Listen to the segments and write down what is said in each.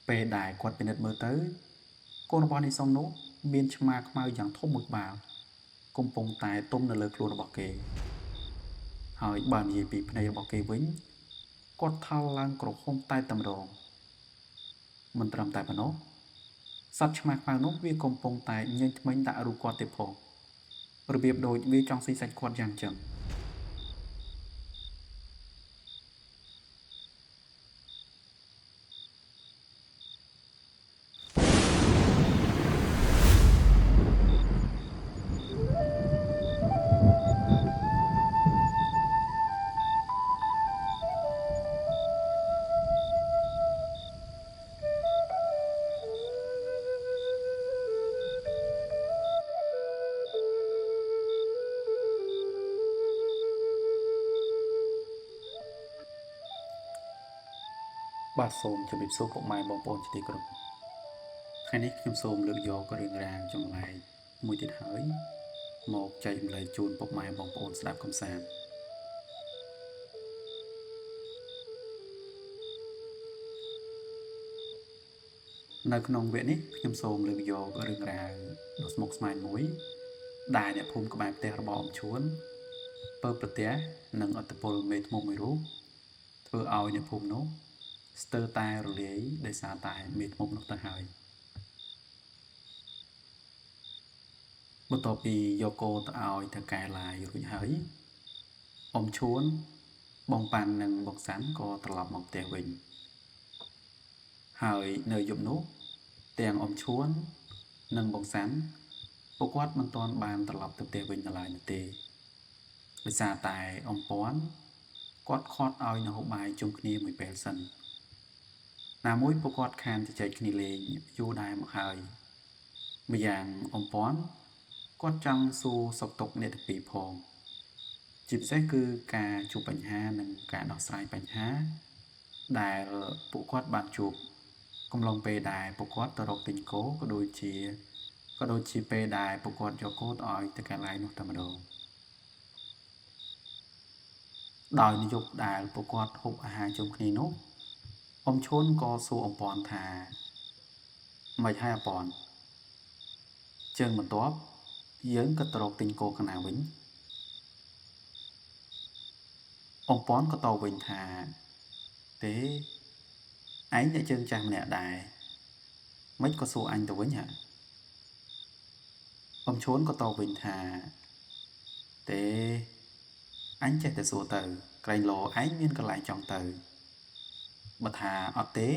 ពេលដែលគាត់ពិនិត្យមើលទៅកូនរបស់នាយសុងនោះមានឆ្មាខ្មៅយ៉ាងធំមួយក្បាលកំពុងតែទុំនៅលើខ្លួនរបស់គេហើយបើនិយាយពីភ្នែករបស់គេវិញគាត់ថល់ឡើងក្រហមតែម្ដងមិនត្រឹមតែប៉ុណ្ណោះសត្វឆ្មាខ្មៅនោះវាកំពុងតែញញធ្មេញដាក់រូបគាត់ទៀតផងរបៀបដូចវាចង់ស៊ីសាច់គាត់យ៉ាងចឹងបាទសូមជម្រាបសួរពុកម៉ែបងប្អូនជាទីគោរពថ្ងៃនេះខ្ញុំសូមលើកយករឿងរ៉ាវចម្លែកមួយទៀតហើយមកចែករំលែកជូនពុកម៉ែបងប្អូនស្ដាប់កម្សាន្តនៅក្នុងវគ្គនេះខ្ញុំសូមលើកយករឿងរ៉ាវដ៏ស្មុគស្មាញមួយដែលអ្នកភូមិក្បែរផ្ទះរបស់អំឈួនពើប្រទះនិងឥទ្ធិពលមេធ្មប់មួយរូបធ្វើឲ្យអ្នកភូមិនោះស្ទើរតែរលាយដោយសារតែមេធ្មប់នោះទៅហើយបន្ទាប់ពីយកគោទៅឲ្យថៅកែឡាយរួចហើយអំឈួនបងប៉ាន់និងបងសាន់ក៏ត្រឡប់មកផ្ទះវិញហើយនៅយប់នោះទាំងអំឈួននិងបងសាន់ពួកគាត់មិនទាន់បានត្រឡប់ទៅផ្ទះវិញនៅឡើយនោះទេដោយសារតែអំពាន់គាត់ខាត់ឲ្យនៅហូបបាយជុំគ្នាមួយពេលសិនណាមួយពួកគាត់ខានជជែកគ្នាលេងយូរដែរមកហើយម្យ៉ាងអំពាន់គាត់ចង់សួរសុខទុក្ខអ្នកទាំងពីរផងជាពិសេសគឺការជួបបញ្ហានិងការដោះស្រាយបញ្ហាដែលពួកគាត់បានជួបកំឡុងពេលដែលពួកគាត់ទៅរកទិញគោក៏ដូចជាពេលដែលពួកគាត់យកគោទៅឲ្យទៅកន្លែងនោះតែម្ដងដោយនយោបាយដែលពួកគាត់ហូបអាហារជុំគ្នានោះអំឈួនក៏សួរអំពាន់ថាមិនហើយអំពាន់ជើងបន្ទាប់យើងក៏ទៅរកទិញគោខាងណាវិញអំពាន់ក៏តវិញថាទេឯងអ្នកជើងចាស់ម្នាក់ដែរមិនក៏សួរអញទៅវិញហ่ะអំឈួនក៏តវិញថាទេអញចេះតែសួរទៅក្រែងលោឯងមានកន្លែងចង់ទៅបើថាអត់ទេ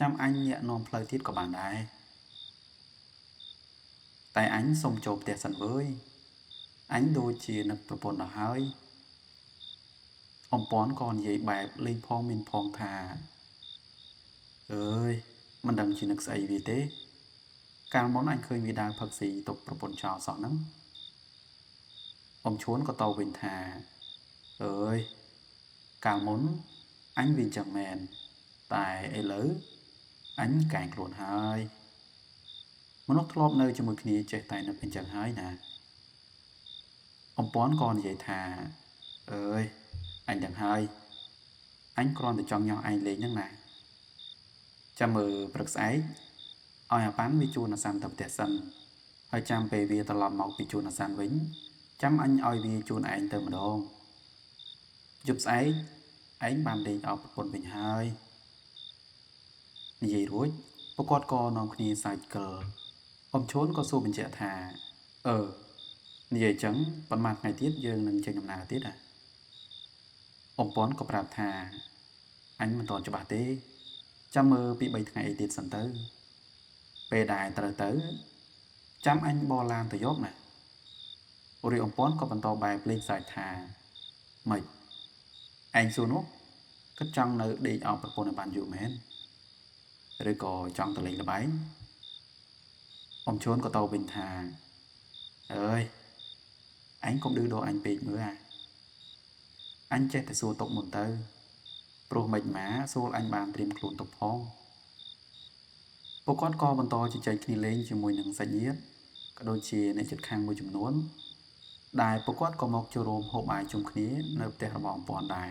ចាំអញញាក់នាំផ្លូវទៀតក៏បានដែរតែអញសូមចូលផ្ទះសិនវើយអញដូចជានឹកប្រពន្ធដល់ហើយអំពាន់ក៏និយាយបែបលេងផងមានផងថាអើយមិនដឹងជានឹកស្អីវាទេកាលមុនអញឃើញវាដើរផឹកស៊ីទុកប្រពន្ធចោលសោះហ្នឹងអំឈួនក៏តវិញថាអើយកាលមុនអញវាចឹងមែនតែឥឡូវអញកែងខ្លួនហើយមនុស្សធ្លាប់នៅជាមួយគ្នាចេះតែនឹកអញ្ចឹងហើយណាអំពាន់ក៏និយាយថាអើយអញដឹងហើយអញគ្រាន់តែចង់ញោះឯងលេងហ្នឹងណាចាំមើលព្រឹកស្អែកឲ្យអាប៉ាន់វាជួនអាសាន់ទៅផ្ទះសិនហើយចាំពេលវាត្រឡប់មកពីជួនអាសាន់វិញចាំអញឲ្យវាជួនឯងទៅម្ដងយប់ស្អែកឯងបានលេងអោបប្រពន្ធវិញហើយនិយាយរួចពួកគាត់ក៏នាំគ្នាសើចកិលអំឈួនក៏សួរបញ្ជាក់ថានិយាយចឹងប៉ុន្មានថ្ងៃទៀតយើងនឹងចេញដំណើរទៀតហ៎អំពាន់ក៏ប្រាប់ថាអញមិនទាន់ច្បាស់ទេចាំមើលពី3ថ្ងៃអីទៀតសិនទៅពេលដែលត្រូវទៅចាំអញបរឡានទៅយកណារីអំពាន់ក៏បន្តបែបលេងសើចថាម៉េចឯងសួរនោះគិតចង់នៅដេកអោបប្រពន្ធឲ្យបានយូរមែនឬក៏ចង់ទៅលេងល្បែងអំឈួនក៏តវិញថាអើយឯងកុំឌឺដងអញពេកមើលអាអញចេះតែសួរទុកមុនទៅព្រោះមិនម៉ាសួរអញបានត្រៀមខ្លួនទុកផងពួកគាត់ក៏បន្តជជែកគ្នាលេងជាមួយនឹងសាច់ញាតិក៏ដូចជាអ្នកជិតខាងមួយចំនួនដែលពួកគាត់ក៏មកចូលរួមហូបបាយជុំគ្នានៅផ្ទះរបស់អំពាន់ដែរ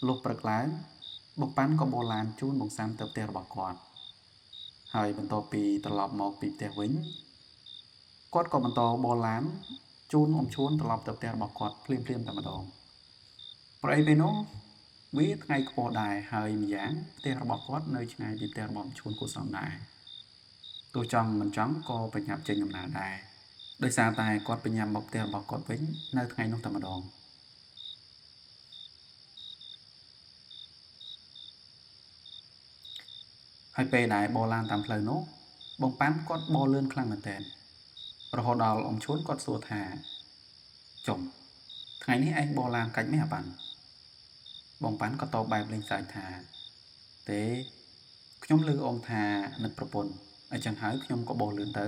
លុះព្រឹកឡើងបងប៉ាន់ក៏បោឡានជូនបងសាំទៅផ្ទះរបស់គាត់ហើយបន្ទាប់ពីត្រឡប់មកពីផ្ទះវិញគាត់ក៏បន្តបោឡានជូនអ៊ំឈួនត្រឡប់ទៅផ្ទះរបស់គាត់ភ្លាមៗតែម្ដងព្រោះអីពេលនោះវាថ្ងៃខ្ពស់ដែរហើយម្យ៉ាងផ្ទះរបស់គាត់នៅឆ្ងាយពីផ្ទះរបស់អ៊ំឈួនគួរសមដែរទោះចង់មិនចង់ក៏ប្រញាប់ចេញដំណើរដែរដោយសារតែគាត់ប្រញាប់មកផ្ទះរបស់គាត់វិញនៅថ្ងៃនោះតែម្ដងហើយពេលដែលបោឡានតាមផ្លូវនោះបងប៉ាន់គាត់បោលឿនខ្លាំងមែនទែនរហូតដល់អ៊ំឈួនគាត់សួរថាចុំថ្ងៃនេះឯងបោឡានកាច់មែនអាប៉ាន់បងប៉ាន់ក៏តបបែបលេងសើចថាទេខ្ញុំឮអ៊ំថានឹកប្រពន្ធអញ្ចឹងហើយខ្ញុំក៏បោលឿនទៅ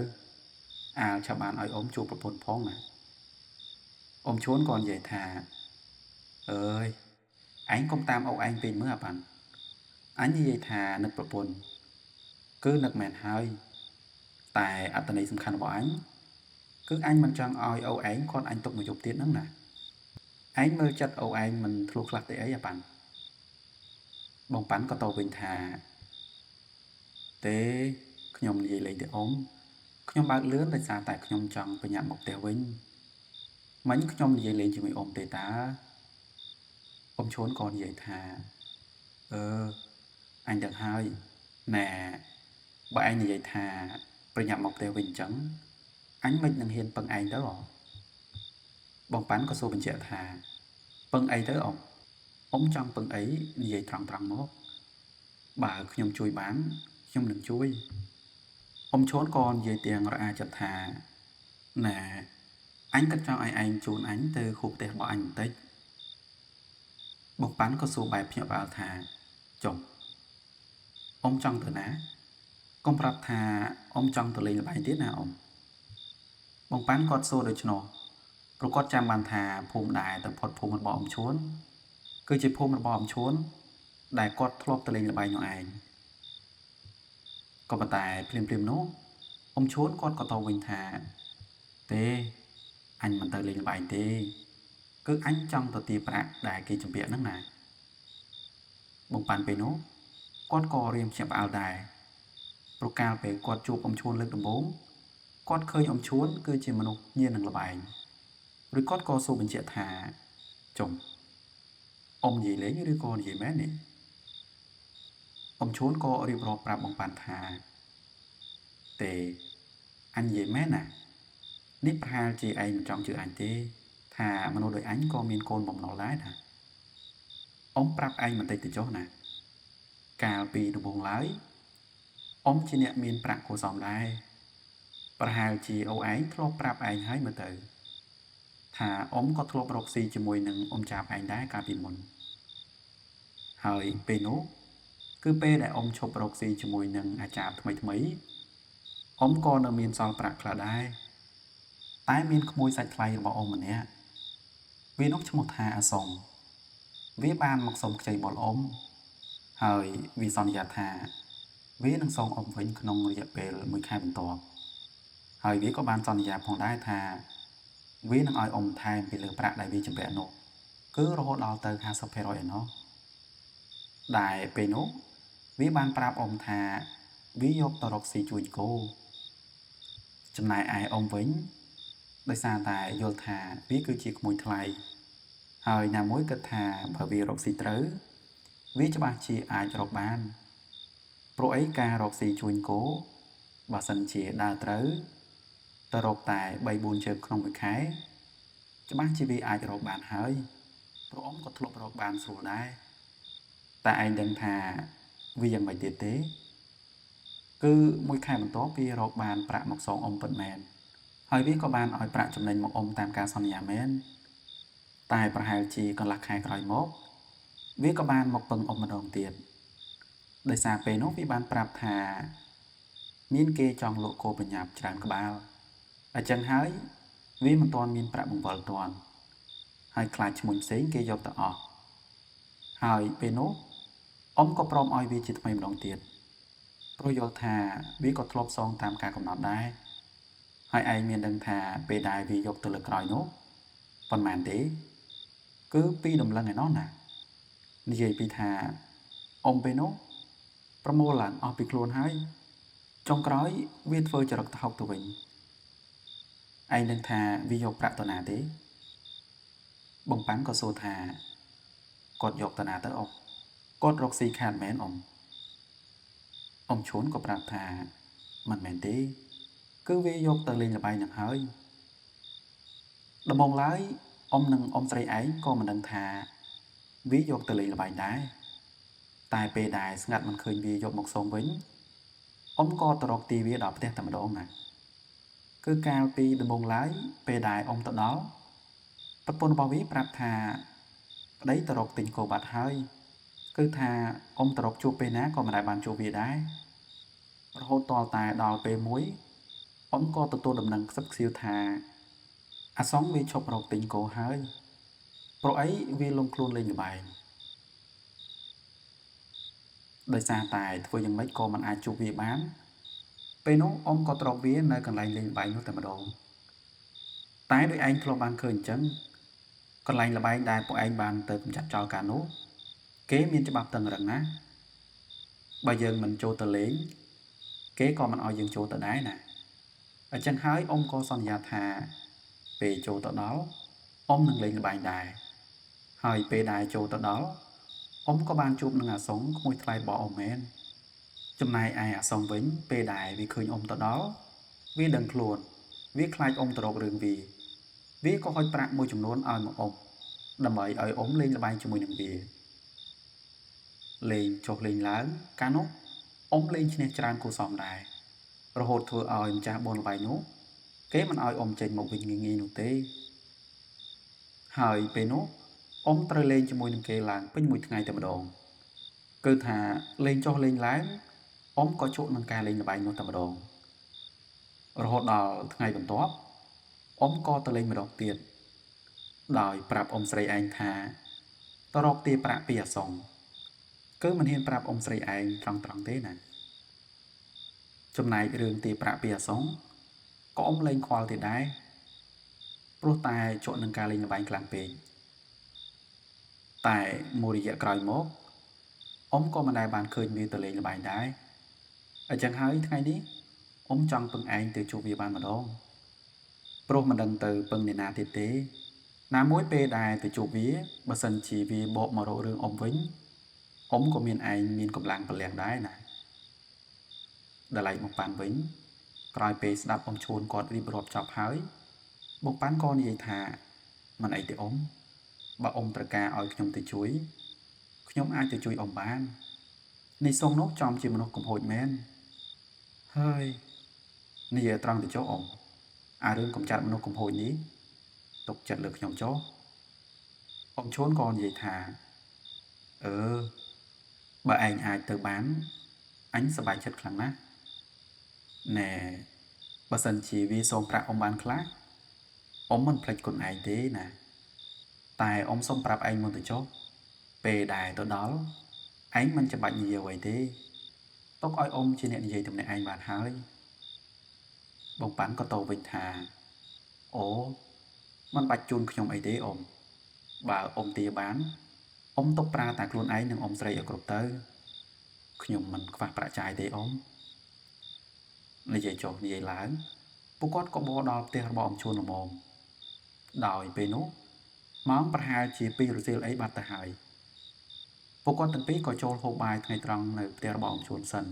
អាលឆាប់បានឲ្យអ៊ំជួបប្រពន្ធផងណាអ៊ំឈួនក៏និយាយថាអើយឯងកុំតាមអុកឯងពេកមើលអាប៉ាន់អញនិយាយថានឹកប្រពន្ធគឺនឹកមែនហើយតែអត្ថន័យសំខាន់របស់អញគឺអញមិនចង់ឲ្យអូឯងគាត់អញទុកមួយយប់ទៀតហ្នឹងណាឯងមើលចិត្តអូឯងមិនធ្លុះខ្លះទេអីអាប៉ាន់បងប៉ាន់ក៏តបវិញថាទេខ្ញុំនិយាយលេងទេអ៊ំខ្ញុំបើកលឿនដោយសារតែខ្ញុំចង់ប្រញាប់មកផ្ទះវិញមិញខ្ញុំនិយាយលេងជាមួយអ៊ំទេតាអ៊ំឈួនក៏និយាយថាអឺអញដឹងហើយណែបើឯងនិយាយថាប្រញាប់មកផ្ទះវិញអញ្ចឹងអញមិននឹងហ៊ានពឹងឯងទៅអបងប៉ាន់ក៏សួរបញ្ជាក់ថាពឹងអីទៅអ៊ំអ៊ំចង់ពឹងអីនិយាយត្រង់ៗមកបើខ្ញុំជួយបានខ្ញុំនឹងជួយអ៊ំឈួនក៏និយាយទាំងរអាចិត្តថាណែអញគិតចង់ឲ្យឯងជូនអញទៅខួបផ្ទះរបស់អញបន្តិចបងប៉ាន់ក៏សួរបែបភ្ញាក់ផ្អើលថាចុំអ៊ំចង់ទៅណាកុំប្រាប់ថាអ៊ំចង់ទៅលេងល្បែងទៀតណាអ៊ំបងប៉ាន់គាត់សួរដូច្នោះព្រោះគាត់ចាំបានថាភូមិដែរទៅផុតភូមិរបស់អ៊ំឈួនគឺជាភូមិរបស់អ៊ំឈួនដែលគាត់ធ្លាប់ទៅលេងល្បែងនោះឯងក៏ប៉ុន្តែភ្លាមៗនោះអ៊ំឈួនគាត់ក៏តបវិញថាទេអញមិនទៅលេងល្បែងទេគឺអញចង់ទៅទារប្រាក់ដែលគេជំពាក់ហ្នឹងណាបងប៉ាន់ពេលនោះគាត់ក៏រៀមភ្ញាក់ផ្អើលដែរព្រោះកាលពេលគាត់ជួបអ៊ំឈួនលើកដំបូងគាត់ឃើញអ៊ំឈួនគឺជាមនុស្សញៀននឹងល្បែងឬគាត់ក៏សួរបញ្ជាក់ថាចុំអ៊ំនិយាយលេងឬក៏និយាយមែននេះអ៊ំឈួនក៏រៀបរាប់ប្រាប់បងប៉ាន់ថាទេអញនិយាយមែនណានេះប្រហែលជាឯងមិនចង់ជឿអញទេថាមនុស្សដូចអញក៏មានកូនបំណុលដែរណាអ៊ំប្រាប់ឯងបន្តិចទៅចុះណាកាលពីដំបូងឡើយអ៊ំជាអ្នកមានប្រាក់គួរសមដែរប្រហែលជាអូឯងធ្លាប់ប្រាប់ឯងហើយមើលទៅថាអ៊ំក៏ធ្លាប់រកស៊ីជាមួយនឹងអ៊ំចាបឯងដែរកាលពីមុនហើយពេលនោះគឺពេលដែលអ៊ំឈប់រកស៊ីជាមួយនឹងអាចារ្យថ្មីៗអ៊ំក៏នៅមានសល់ប្រាក់ខ្លះដែរតែមានក្មួយសាច់ថ្លៃរបស់អ៊ំម្នាក់វានោះឈ្មោះថាអាសុងវាបានមកសុំខ្ចីបុលអ៊ំហើយវាសន្យាថាវានឹងសងអ៊ំវិញក្នុងរយៈពេល1ខែបន្ទាប់ហើយវាក៏បានសន្យាផងដែរថាវានឹងឲ្យអ៊ំថែមពីលើប្រាក់ដែលវាជំពាក់នោះគឺរហូតដល់ទៅ 50% ឯណោះដែលពេលនោះវាបានប្រាប់អ៊ំថាវាយកទៅរកស៊ីជួញគោចំណែកឯអ៊ំវិញដោយសារតែយល់ថាវាគឺជាក្មួយថ្លៃហើយណាមួយគិតថាបើវារកស៊ីត្រូវវាច្បាស់ជាអាចរកបានព្រោះអីការរកស៊ីជួញគោបើសិនជាដើរត្រូវទៅរកតែ 3-4 ជើងក្នុងមួយខែច្បាស់ជាវាអាចរកបានហើយព្រោះអ៊ំក៏ធ្លាប់រកបានស្រួលដែរតែឯងដឹងថាវាយ៉ាងម៉េចទៀតទេគឺមួយខែបន្ទាប់វារកបានប្រាក់មកសងអ៊ំពិតមែនហើយវាក៏បានឲ្យប្រាក់ចំណេញមកអ៊ំតាមការសន្យាមែនតែប្រហែលជាកន្លះខែក្រោយមកវាក៏បានមកពឹងអ៊ំម្ដងទៀតដោយសារពេលនោះវាបានប្រាប់ថាមានគេចង់លក់គោបញ្ញាប់ច្រើនក្បាលអញ្ចឹងហើយវាមិនទាន់មានប្រាក់បង្វិលទាន់ហើយខ្លាចឈ្មួញផ្សេងគេយកទៅអស់ហើយពេលនោះអ៊ំក៏ព្រមឲ្យវាជាថ្មីម្ដងទៀតព្រោះយល់ថាវាក៏ធ្លាប់សងតាមការកំណត់ដែរហើយឯងមានដឹងថាពេលដែលវាយកទៅលើក្រោយនោះប៉ុន្មានទេគឺពីរដំឡឹងឯណោះណា និយាយពីថាអ៊ំពេលនោះប្រមូលឡើងអស់ពីខ្លួនហើយចុងក្រោយវាធ្វើចរិតទៅហុកទៅវិញឯងនឹងថាវាយកប្រាក់ទៅណាទេបងប៉ាន់ក៏សួរថាគាត់យកទៅណាទៅអ៊ំគាត់រកស៊ីខាតមែនអ៊ំអ៊ំឈួនក៏ប្រាប់ថាមិនមែនទេគឺវាយកទៅលេងល្បែងនឹងហើយដំបូងឡើយអ៊ំនិងអ៊ំស្រីឯងក៏មិនដឹងថាវាយកទៅលេងល្បែងដែរតែពេលដែលស្ងាត់មិនឃើញវាយកមកសូមវិញអ៊ំក៏ទៅរកទីវាដល់ផ្ទះតែម្ដងណាគឺកាលពីដំបូងឡើយពេលដែលអ៊ំទៅដល់ប្រពន្ធរបស់វាប្រាប់ថាប្តីទៅរកទិញគោបាត់ហើយគឺថាអ៊ំទៅរកជួបពេលណាក៏មិនដែលបានជួបវាដែររហូតទាល់តែដល់ពេលមួយអ៊ំក៏ទទួលដំណឹងខ្សឹបខ្សៀវថាអាសងវាឈប់រកទិញគោហើយព្រោះអីវាលងខ្លួនលេងល្បែងដោយសារតែធ្វើយ៉ាងម៉េចក៏មិនអាចជួបវាបានពេលនោះអ៊ំក៏ត្រកវានៅកន្លែងលេងល្បែងនោះតែម្ដងតែដោយឯងធ្លាប់បានឃើញអញ្ចឹងកន្លែងល្បែងដែលពួកឯងបានទៅកម្ចាត់ចោលកាលនោះគេមានច្បាប់តឹងរឹងណាស់បើយើងមិនចូលទៅលេងគេក៏មិនឲ្យយើងចូលទៅដែរណាអញ្ចឹងហើយអ៊ំក៏សន្យាថាពេលចូលទៅដល់អ៊ំនឹងលេងល្បែងដែរហើយពេលដែលចូលទៅដល់អ៊ំក៏បានជួបនឹងអាសុងក្មួយថ្លៃរបស់អ៊ំមែនចំណែកឯអាសុងវិញពេលដែលវាឃើញអ៊ំទៅដល់វាដឹងខ្លួនវាខ្លាចអ៊ំទៅរករឿងវាវាក៏ហុចប្រាក់មួយចំនួនឲ្យមកអ៊ំដើម្បីឲ្យអ៊ំលេងល្បែងជាមួយនឹងវាលេងចុះលេងឡើងកាលនោះអ៊ំលេងឈ្នះច្រើនគួរសមដែររហូតធ្វើឲ្យម្ចាស់បនល្បែងនោះគេមិនឲ្យអ៊ំចេញមកវិញងាយៗនោះទេហើយពេលនោះអ៊ំត្រូវលេងជាមួយនឹងគេឡើងពេញមួយថ្ងៃតែម្ដងគឺថាលេងចុះលេងឡើងអ៊ំក៏ជក់នឹងការលេងល្បែងនោះតែម្ដងរហូតដល់ថ្ងៃបន្ទាប់អ៊ំក៏ទៅលេងម្ដងទៀតដោយប្រាប់អ៊ំស្រីឯងថាទៅរកទាប្រាក់ពីអាសុងគឺមិនហ៊ានប្រាប់អ៊ំស្រីឯងត្រង់ៗទេណាចំណែករឿងទាប្រាក់ពីអាសុងក៏អ៊ំលេងខ្វល់ទៀតដែរព្រោះតែជក់នឹងការលេងល្បែងខ្លាំងពេកតែមួយរយៈក្រោយមកអ៊ំក៏មិនដែលបានឃើញវាទៅលេងល្បែងដែរអញ្ចឹងហើយថ្ងៃនេះអ៊ំចង់ពឹងឯងទៅជួបវាបានម្ដងព្រោះមិនដឹងទៅពឹងអ្នកណាទៀតទេណាមួយពេលដែលទៅជួបវាបើសិនជាវាបកមករករឿងអ៊ំវិញអ៊ំក៏មានឯងមានកម្លាំងពលះដែរណាដល់ឡែកបងប៉ាន់វិញក្រោយពេលស្ដាប់អ៊ំឈួនគាត់រៀបរាប់ចប់ហើយបងប៉ាន់ក៏និយាយថាមិនអីទេអ៊ំបើអ៊ំត្រូវការឲ្យខ្ញុំទៅជួយខ្ញុំអាចទៅជួយអ៊ំបាននេះសុងនោះចំជាមនុស្សកំហូចមែនហើយនិយាយត្រង់ទៅចុះអ៊ំអារឿងកំចាត់មនុស្សកំហូចនេះទុកចិត្តលើខ្ញុំចុះអ៊ំឈួនក៏និយាយថាអឺបើឯងអាចទៅបានអញសប្បាយចិត្តខ្លាំងណាស់ណែបើសិនជាវាសូមប្រាក់អ៊ំបានខ្លះអ៊ំមិនភ្លេចខ្លួនឯងទេណាតែអ៊ំសូមប្រាប់ឯងមុនទៅចុះពេលដែលទៅដល់ឯងមិនចាំបាច់និយាយអ្វីទេទុកឲ្យអ៊ំជាអ្នកនិយាយតំណែងឯងបានហើយបងប៉ាន់ក៏តវិញថាអូមិនបាច់ជូនខ្ញុំអីទេអ៊ំបើអ៊ំទាបានអ៊ំទុកប្រើតែខ្លួនឯងនិងអ៊ំស្រីឲ្យគ្រប់ទៅខ្ញុំមិនខ្វះប្រាក់ចាយទេអ៊ំនិយាយចុះនិយាយឡើងពួកគាត់ក៏បរដល់ផ្ទះរបស់អ៊ំឈួនល្មមដោយពេលនោះម៉ោងប្រហែលជា2រសៀលអីបាត់ទៅហើយពួកគាត់ទាំងពីរក៏ចូលហូបបាយថ្ងៃត្រង់នៅផ្ទះរបស់អ៊ំឈួនសិន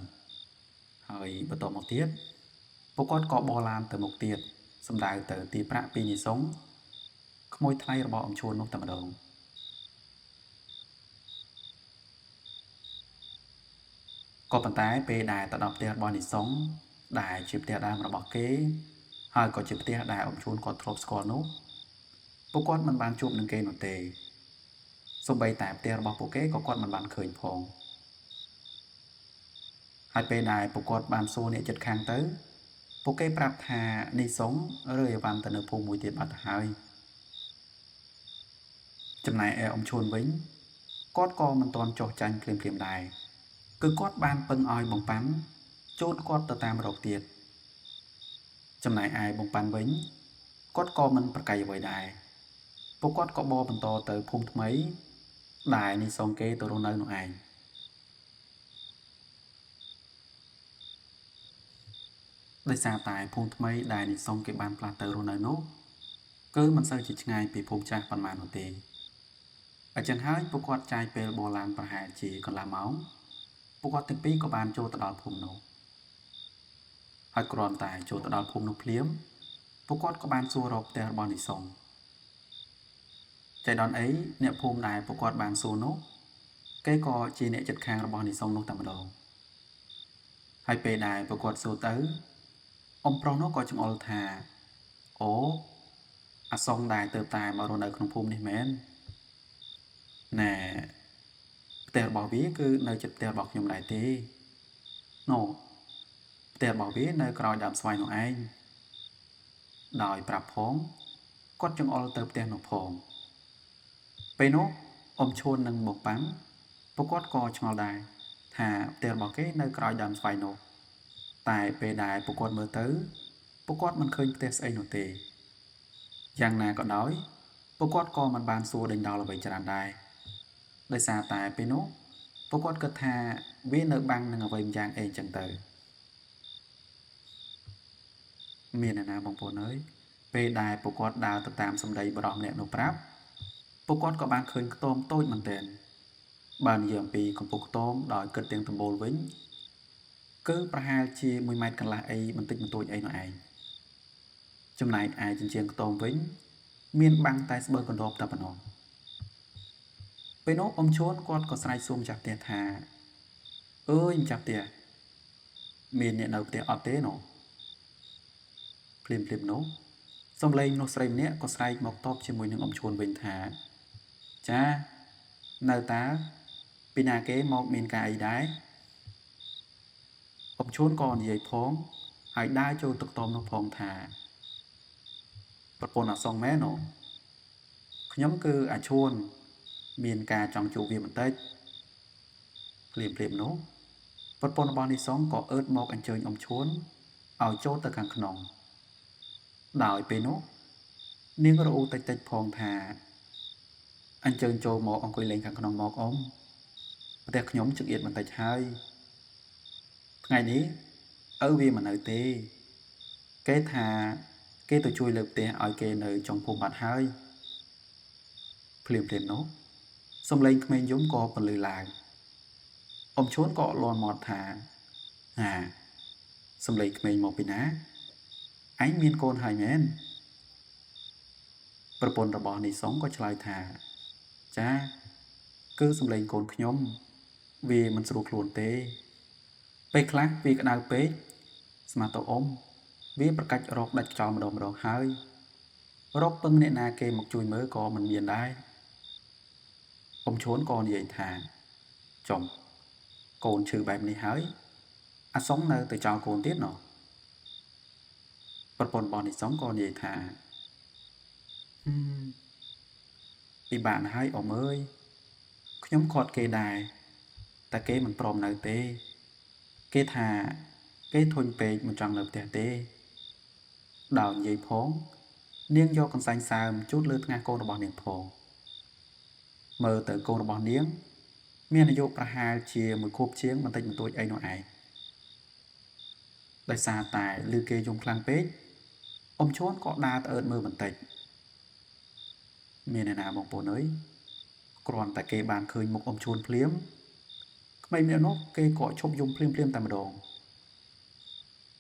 ហើយបន្តមកទៀតពួកគាត់ក៏បរឡានទៅមុខទៀតសម្ដៅទៅទីប្រាក់ពីនីសុងក្មួយថ្លៃរបស់អ៊ំឈួននោះតែម្ដងក៏ប៉ុន្តែពេលដែលទៅដល់ផ្ទះរបស់នីសុងដែលជាផ្ទះដើមរបស់គេហើយក៏ជាផ្ទះដែលអ៊ំឈួនគាត់ធ្លាប់ស្គាល់នោះពួកគាត់មិនបានជួបនឹងគេនោះទេសូម្បីតែផ្ទះរបស់ពួកគេក៏គាត់មិនបានឃើញផងហើយពេលដែលពួកគាត់បានសួរអ្នកជិតខាងទៅពួកគេប្រាប់ថានីសុងរើអីវ៉ាន់ទៅនៅភូមិមួយទៀតបាត់ទៅហើយចំណែកឯអ៊ំឈួនវិញគាត់ក៏មិនទាន់ចុះចាញ់ភ្លាមៗដែរគឺគាត់បានពឹងឲ្យបងប៉ាន់ជូនគាត់ទៅតាមរកទៀតចំណែកឯបងប៉ាន់វិញគាត់ក៏មិនប្រកែកអ្វីដែរពួកគាត់ក៏បរបន្តទៅភូមិថ្មី ដែលនីសុងគេទៅរស់នៅនោះឯងដោយសារតែភូមិថ្មីដែលនីសុងគេបានផ្លាស់ទៅរស់នៅនោះគឺមិនសូវជាឆ្ងាយពីភូមិចាស់ប៉ុន្មាននោះទេអញ្ចឹងហើយពួកគាត់ចាយពេលបូឡានប្រហែលជាកន្លះម៉ោងពួកគាត់ទាំងពីរក៏បានចូលទៅដល់ភូមិនោះហើយគ្រាន់តែចូលទៅដល់ភូមិនោះភ្លាមពួកគាត់ក៏បានសួររកផ្ទះរបស់នីសុងចៃដន្យអីអ្នកភូមិដែលពួកគាត់បានសួរនោះគេក៏ជាអ្នកជិតខាងរបស់នីសុងនោះតែម្ដងហើយពេលដែលពួកគាត់សួរទៅអ៊ំប្រុសនោះក៏ចង្អុលថាអូអាសុងដែលទៅតែមករស់នៅក្នុងភូមិនេះមែនណែផ្ទះរបស់វាគឺនៅជិតផ្ទះរបស់ខ្ញុំដែរទេណូផ្ទះរបស់វានៅក្រោយដើមស្វាយនោះឯងដោយប្រាប់ផងគាត់ចង្អុលទៅផ្ទះនោះផងពេលនោះអ៊ំឈួននិងបងប៉ាំពួកគាត់ក៏ឆ្ងល់ដែរថាផ្ទះរបស់គេនៅក្រោយដើមស្វាយនោះតែពេលដែលពួកគាត់មើលទៅពួកគាត់មិនឃើញផ្ទះស្អីនោះទេយ៉ាងណាក៏ដោយពួកគាត់ក៏មិនបានសួរដេញដោលអ្វីច្រើនដែរដោយសារតែពេលនោះពួកគាត់គិតថាវានៅបាំងនឹងអ្វីម្យ៉ាងអីចឹងទៅមានអ្នកណាបងប្អូនអើយពេលដែលពួកគាត់ដើរទៅតាមសម្ដីបរិសម្នាក់នោះប្រាប់ពួកគាត់ក៏បានឃើញខ្ទមតូចមែនទែនបើនិយាយអំពីកម្ពស់ខ្ទមដោយគិតទាំងដំបូលវិញគឺប្រហែលជា1ម៉ែត្រកន្លះអីបន្តិចបន្តួចអីនោះឯងចំណែកឯជញ្ជាំងខ្ទមវិញមានបាំងតែស្បូវកណ្ដបតែប៉ុណ្ណោះពេលនោះអ៊ំឈួនគាត់ក៏ស្រែកសួរម្ចាស់ផ្ទះថាអើយម្ចាស់ផ្ទះមានអ្នកនៅផ្ទះអត់ទេណូភ្លាមៗនោះសំឡេងនោះស្រីម្នាក់ក៏ស្រែកមកតបជាមួយនឹងអ៊ំឈួនវិញថាចានៅតាពីណាគេមកមានការអីដែរអ៊ំឈួនក៏និយាយផងហើយដើរចូលទឹកតមនោះផងថាប្រពន្ធអាសុងមែនណូខ្ញុំគឺអាឈួនមានការចង់ជួបវាបន្តិចភ្លាមៗនោះប្រពន្ធរបស់នីសុងក៏អើតមកអញ្ជើញអ៊ំឈួនឲ្យចូលទៅខាងក្នុងដោយពេលនោះនាងរអ៊ូតិចៗផងថាអញ្ជើញចូលមកអង្គុយលេងខាងក្នុងមកអ៊ំផ្ទះខ្ញុំចង្អៀតបន្តិចហើយថ្ងៃនេះឪវាមិននៅទេគេថាគេទៅជួយលើកផ្ទះឲ្យគេនៅចុងភូមិបាត់ហើយភ្លាមៗនោះសំឡេងក្មេងយំក៏ពន្លឺឡើងអ៊ំឈួនក៏លាន់មាត់ថាហាសំឡេងក្មេងមកពីណាឯងមានកូនហើយមែនប្រពន្ធរបស់នីសុងក៏ឆ្លើយថាចាគឺសំឡេងកូនខ្ញុំវាមិនស្រួលខ្លួនទេពេលខ្លះវាក្តៅពេកស្មាតអ៊ំវាប្រកាច់រកដាច់ខ្យល់ម្ដងម្ដងហើយរកពឹងអ្នកណាគេមកជួយមើលក៏មិនមានដែរអ៊ំឈួនក៏និយាយថាចំកូនឈឺបែបនេះហើយអាសុងនៅទៅចោលកូនទៀតណោះប្រពន្ធរបស់នីសុងក៏និយាយថាពិបាកណាស់ហើយអ៊ំអើយខ្ញុំខាត់គេដែរតែគេមិនព្រមនៅទេគេថាគេធុញពេកមិនចង់នៅផ្ទះទេដោយនិយាយផងនាងយកកន្សែងសើមជូតលើថ្ងាសកូនរបស់នាងផងមើលទៅកូនរបស់នាងមានអាយុប្រហែលជាមួយខួបជាងបន្តិចបន្តួចអីនោះឯងដោយសារតែឮគេយំខ្លាំងពេកអ៊ំឈួនក៏ដើរទៅអើតមើលបន្តិចមានអ្នកណាបងប្អូនអើយគ្រាន់តែគេបានឃើញមុខអ៊ំឈួនភ្លាមក្មេងម្នាក់នោះគេក៏ឈប់យំភ្លាមៗតែម្ដង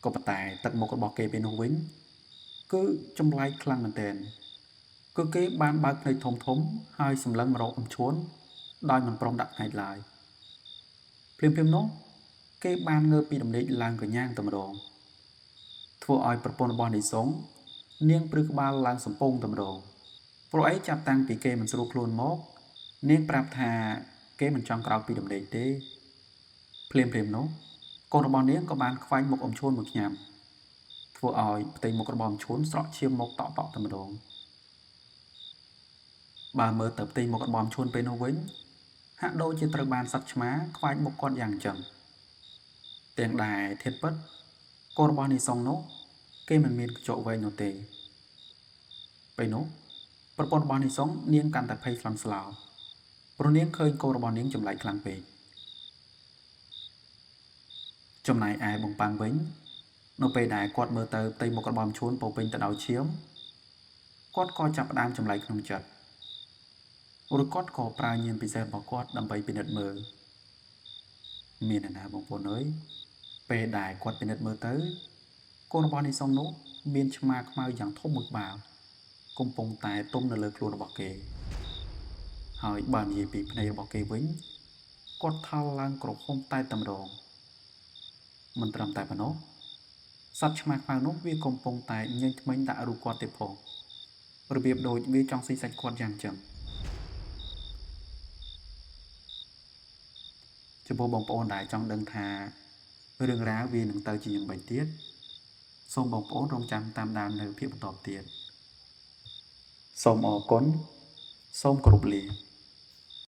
ក៏ប៉ុន្តែទឹកមុខរបស់គេពេលនោះវិញគឺចម្លែកខ្លាំងមែនទែនគឺគេបានបើកភ្នែកធំៗហើយសម្លឹងមករកអ៊ំឈួនដោយមិនព្រមដាក់ភ្នែកឡើយភ្លាមៗនោះគេបានងើបពីដំណេកឡើងកញ្ញាងតែម្ដងធ្វើឲ្យប្រពន្ធរបស់នីសុងនាងព្រឺក្បាលឡើងសំពងតែម្ដងព្រោះអីចាប់តាំងពីគេមិនស្រួលខ្លួនមកនាងប្រាប់ថាគេមិនចង់ក្រោកពីដំណេកទេភ្លាមៗនោះកូនរបស់នាងក៏បានខ្វែងមុខអ៊ំឈួនមួយខ្ញាំធ្វើឲ្យផ្ទៃមុខរបស់អ៊ំឈួនស្រក់ឈាមមកតក់ៗតែម្ដងបើមើលទៅផ្ទៃមុខរបស់អ៊ំឈួនពេលនោះវិញហាក់ដូចជាត្រូវបានសត្វឆ្មាខ្វែងមុខគាត់យ៉ាងចឹងទាំងដែលធាតុពិតកូនរបស់នីសុងនោះគេមិនមានកញ្ចក់វែងនោះទេពេលនោះប្រពន្ធរបស់នីសុងនាងកាន់តែភ័យស្លន់ស្លោ ព្រោះនាងឃើញកូនរបស់នាងចម្លែកខ្លាំងពេក។ ចំណែកឯបងប៉ាងវិញ នៅពេលដែលគាត់មើលទៅផ្ទៃមុខរបស់ឈួនពោពេញទៅដោយឈាម គាត់ក៏ចាប់ផ្ដើមចម្លែកក្នុងចិត្ត ឬគាត់ក៏ប្រើញាណពិសេសរបស់គាត់ដើម្បីពិនិត្យមើល។ មានអ្នកណាបងប្អូនអើយ ពេលដែលគាត់ពិនិត្យមើលទៅ កូនរបស់នីសុងនោះមានឆ្មាខ្មៅយ៉ាងធំមួយក្បាលកំពុងតែទុំនៅលើខ្លួនរបស់គេ ហើយបើនិយាយពីភ្នែករបស់គេវិញ គាត់ថោលឡើងក្រហមតែតែម្ដង។ មិនត្រឹមតែប៉ុណ្ណោះ សត្វឆ្មាខ្មៅនោះវាកំពុងតែញែកធ្មេញដាក់រូបគាត់ទៀតផង របៀបដូចវាចង់ស៊ីសាច់គាត់យ៉ាងចឹង។ ចំពោះបងប្អូនដែលចង់ដឹងថារឿងរ៉ាវវានឹងទៅជាយ៉ាងម៉េចទៀត សូមបងប្អូនរងចាំតាមដាននៅភាគបន្តទៀត។ សូមអរគុណ សូមគោរពលា។